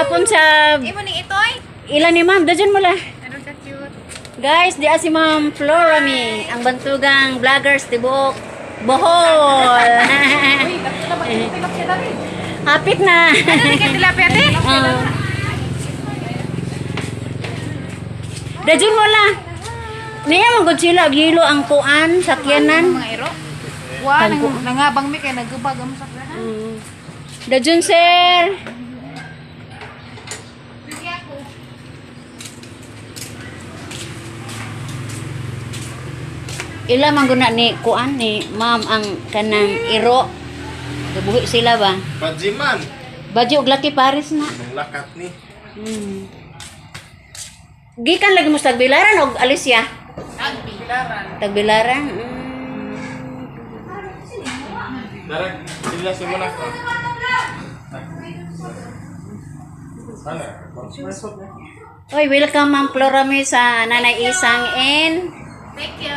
Hapon sa Imo ning itoy. ilan ni ma'am, dajon mo la. Ano sa cute? Guys, di si Ma'am Florami, ang bantugang vloggers tibuok Bohol. Uy, dako na ba tilapia dali? Hapit na. Ano ni kay tilapia te? Oh. Dajon mo la. Niya man gud sila og hilo ang kuan sakyanan. Mga iro. Wa nang nangabang mi kay nagubag amo sa klahan. Dajon sir. Ila man gud na ni kuan ni ma'am ang kanang iro. Gabuhi sila ba? Bajiman. Badyo og laki pares na. Nung lakat ni. Gikan lagi mo sa Tagbilaran og Alicia? Tagbilaran. Tagbilaran. Darag, sila si muna ko. Ano? Oy, welcome Ma'am Florami sa Nanay Isang and Thank you.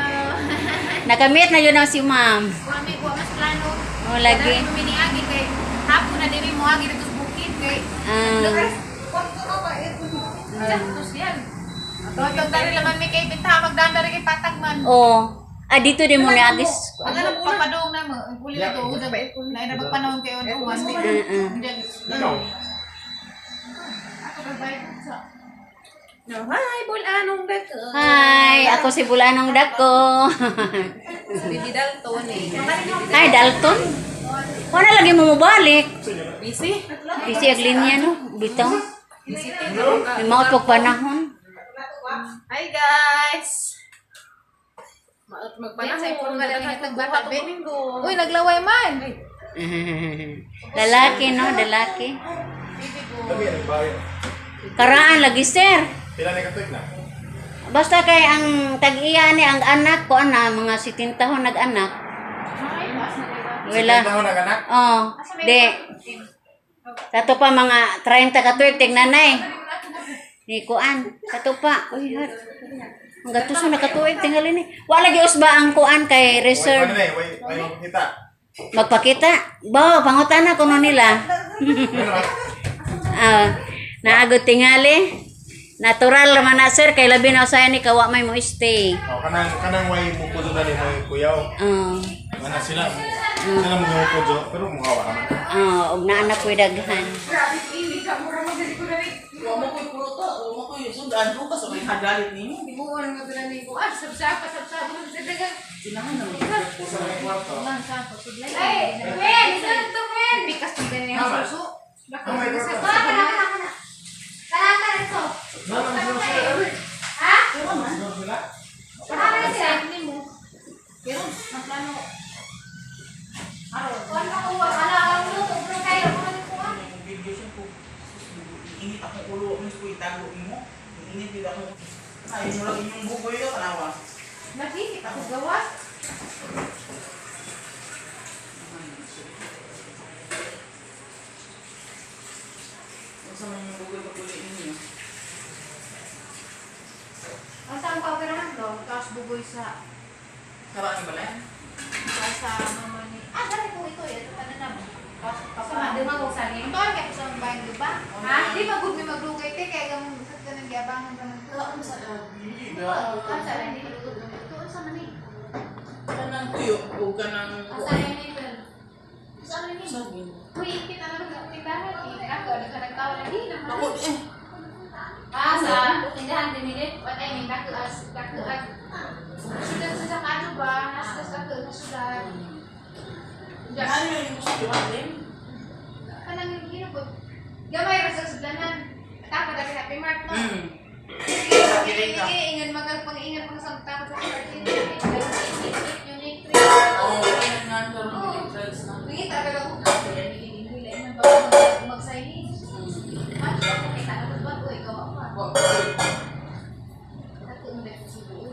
nakamit na yun ang si Ma'am. Wa mi wa mas plano. Oh, lagi. Dali mi niagi kay hapon na diri mo agi dito sa bukid kay Social. Totong dali laman mi kay binta magdaan dali kay patag man. Oh. Ah, dito din mo niagis. Ang alam mo papadong na mo, uli na to, na ina magpanahon kay on uwan. Ikaw. Ako babay sa. No, hi, bulanong dako. Hi, ako si Bulanong Dako. Bibi Dalton eh. Hi, Dalton. Wala lagi mo mobalik. Busy? Busy ang linya no, bitaw. May maot pag panahon. Hi guys. Maot magpanahon. Uy, naglaway man. Lalaki no, lalaki. Tabi, nagbayo. Karaan lagi sir. Pila na katuig na? Basta kay ang tag-iya ni ang anak ko ana mga 70 taon nag-anak. Wala. Taon na kanak? Oh, di. Tato pa mga 30 ka tuig tig nanay. Ni kuan, tato pa. Uy, har. Ang gatuso na katuig tingali ni. Wala lagi usba ang kuan kay Wait, reserve. ano na eh? Wait, wait, makita. Magpakita. Ba, pangutana kuno nila. Ano ba? Ah, naagod tingali. Natural man na sir kay labi na usahay ni kawa may mo stay. Oh, kanang kanang way mo pudo dali mo kuyaw. Oh. Mana sila sila mo mo pudo pero mo hawa man. Oh, og naa na ko'y daghan. Wa mo ko'y pruto, wa mo ko'y sundaan ko sa may hagalit ninyo. Di mo ano nga dala ni ko. Ah, sabsapa, sabsapa. Sinahan na mo. Sa may kwarto. Ay, Wen, saan to, Wen? Pikas ng ganyan ang suso. Oh my God. Ha? Pero, ang plano. Video siya po. Init akong ulo, mo ko itago mo. Init gid ako. Ay mo lang inyong bugoy yo tanawa. Nakikita ako gawas. Unsa man yung bugoy paguli ninyo? Ang saan pa operahan to? Tapos bugoy sa Karaan ba lang? sa mama ni. Ah, dali ko ito eh. Ano na? Sa di mo sa ni. Ito kaya sa bayan di ba? Ha? Di ba good may maglugay te kaya gamon sa kanang giabangan ka man. Wala sa lagi. Ang sa ni ito sa man ni. Kanang tuyo o kanang Ang sa ni well. Sa ni. Sabi. Uy, kita naman sa tindahan. Eh, ako nagkanagtawa lagi naman. Ako eh. Ah, sa tindahan din nila. What I mean, dako as dako as. Sudan sa ano ba? Nasa sa dako sa sudan. Ano yung gusto ko din? Kanang hino ko. Gamay ra sa sudanan. Tama dali Happy Mart no. Ingan mga pang-ingan pang sa takot sa party. Unique tree. Oo, kanang karon drugs na. Nangita ka lang ko. Hila man ba mag-sign. Macho ako kita na ba ko ikaw ako. Wa ko. Ato ang dako sa buo.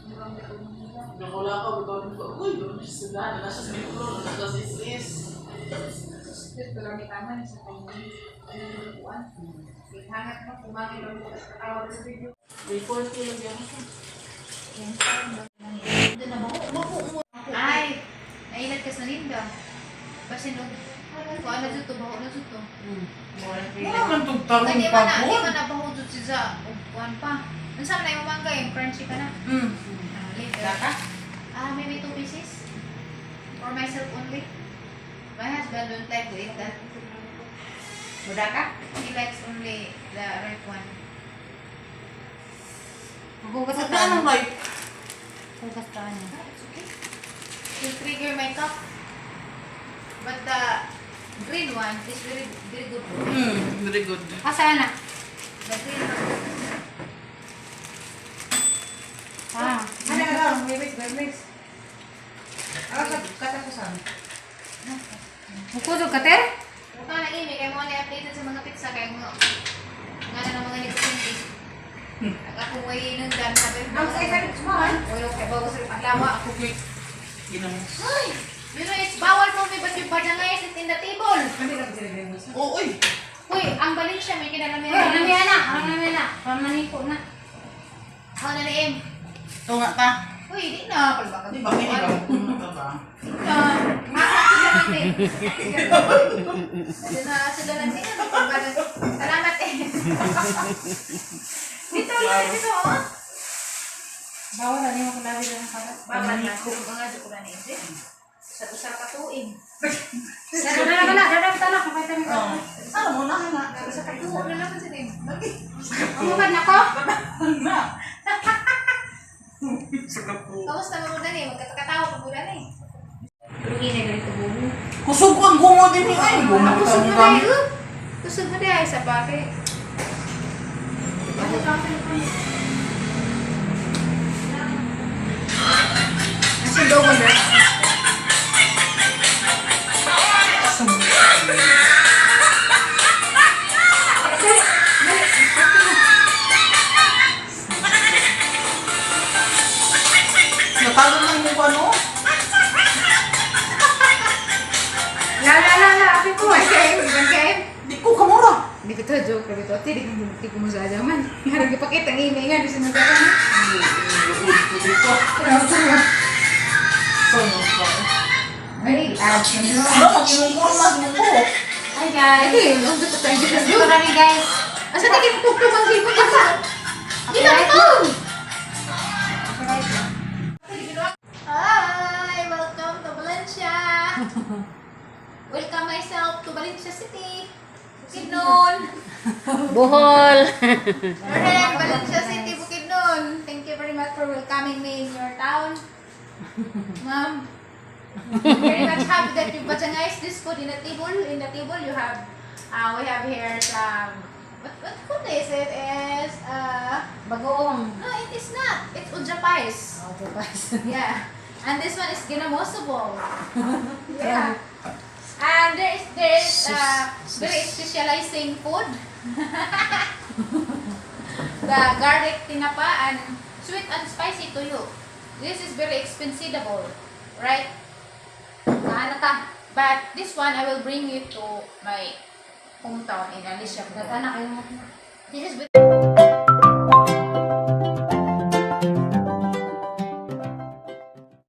Murang dako nila. Nakula ka, bitaw ko. Uy, doon siya sa daan. Nasa sa metro, nasa sa SS. Diyos ko lang may tama na sa kanya. Ano yung kuwan? Hangat mo, kumangin lang mo, tapos katawag sa video. Report ko lang yan. Ay, nailat ka sa Linda. Basin og Kuan na jud to, baho na jud to. Wala man tong tarong Kay di pa man na, po. di man na baho jud siya og kuan pa. Unsa man na imong mangga, yung crunchy ka na. Ah, later. Daka? Ah, maybe two pieces. For myself only. My husband don't like to eat that. Mudaka? He likes only the ripe one. Hugas Sa anong life? Hugas ka niya. Ah, it's okay. Will trigger my cough. But the green one is very, very good. Very good. Asa na? The green one. Ah. Ano ano, may mix, may mix. Ako sa katapusan. Mukudog ka, ter? Mukha na imi, kaya mo na updated sa mga pizza, kaya mga nga na ng mga negosyante. Ang ako may nunggan, sabi ko. Ang sa isa sumahan. Uy, okay, bago sa lawa. Ako ko'y ginamos. Ay, it's bawal for me, but yung badangay is in the table. Ano lang sila din mo? Oo, oy. Uy, ang Valencia, may kinalamihan. Uy, namiya na. Parang namiya na. Parang maniko na. Ako na na em. Ito nga ta. Uy, di na. Palba ka. Di ba kini ba? Ito ba? Di na. Masa sila natin. Sila sila natin. Salamat eh. Dito, Lord, dito, oh. Bawal na mo kung labi lang para. Bawal na. Mga sukuran na ito. Sa usa ka tuig. Dara na na, dara na na. Kapay kami. Oo. Ano mo na na? Sa usa ka tuig na naman sila. Umubad na ko? Na. Sa kapo. Kamusta mo muna ni? Magkatakatawa ka muna ni. Pero ina ganito buho. Kusog ang gungo din ni ay. Gungo Kusog ka mo mo na kami. eh. Kusog mo na sa pake. Ang dogon na. Natalo lang mo ba no? La la la la, api ko. Okay, okay. Di ko kamura. Hindi ko to joke, pero ito, di ko masaya man. Harap ipakita ang email nga, di sinagawa. Luod ko dito. Saan mo pa? Ay, Ano, mag-imong kurma, imong buhok. Hi guys. Ay, ang gusto tayo dito. Dito kami guys. Asa tayo tugtog ang hipon dito? Dito, dito! Hi! Welcome to Valencia! Welcome myself to Valencia City! Bukidnon! Bohol. Alright, Valencia City, Bukidnon! Thank you very much for welcoming me in your town. Ma'am, I'm very much happy that you bajangais this food in the table. In the table, you have, we have here some, what food is it? Is, Bagoong. no, it is not. It's ujapais. Oh, bukas. Yeah. And this one is ginamosable. Yeah. And there is very specializing food. The garlic tinapa and sweet and spicy tuyo. This is very expensive, right? Kaano ta? But this one I will bring you to my hometown in Alicia. Gata na kayo mo. This is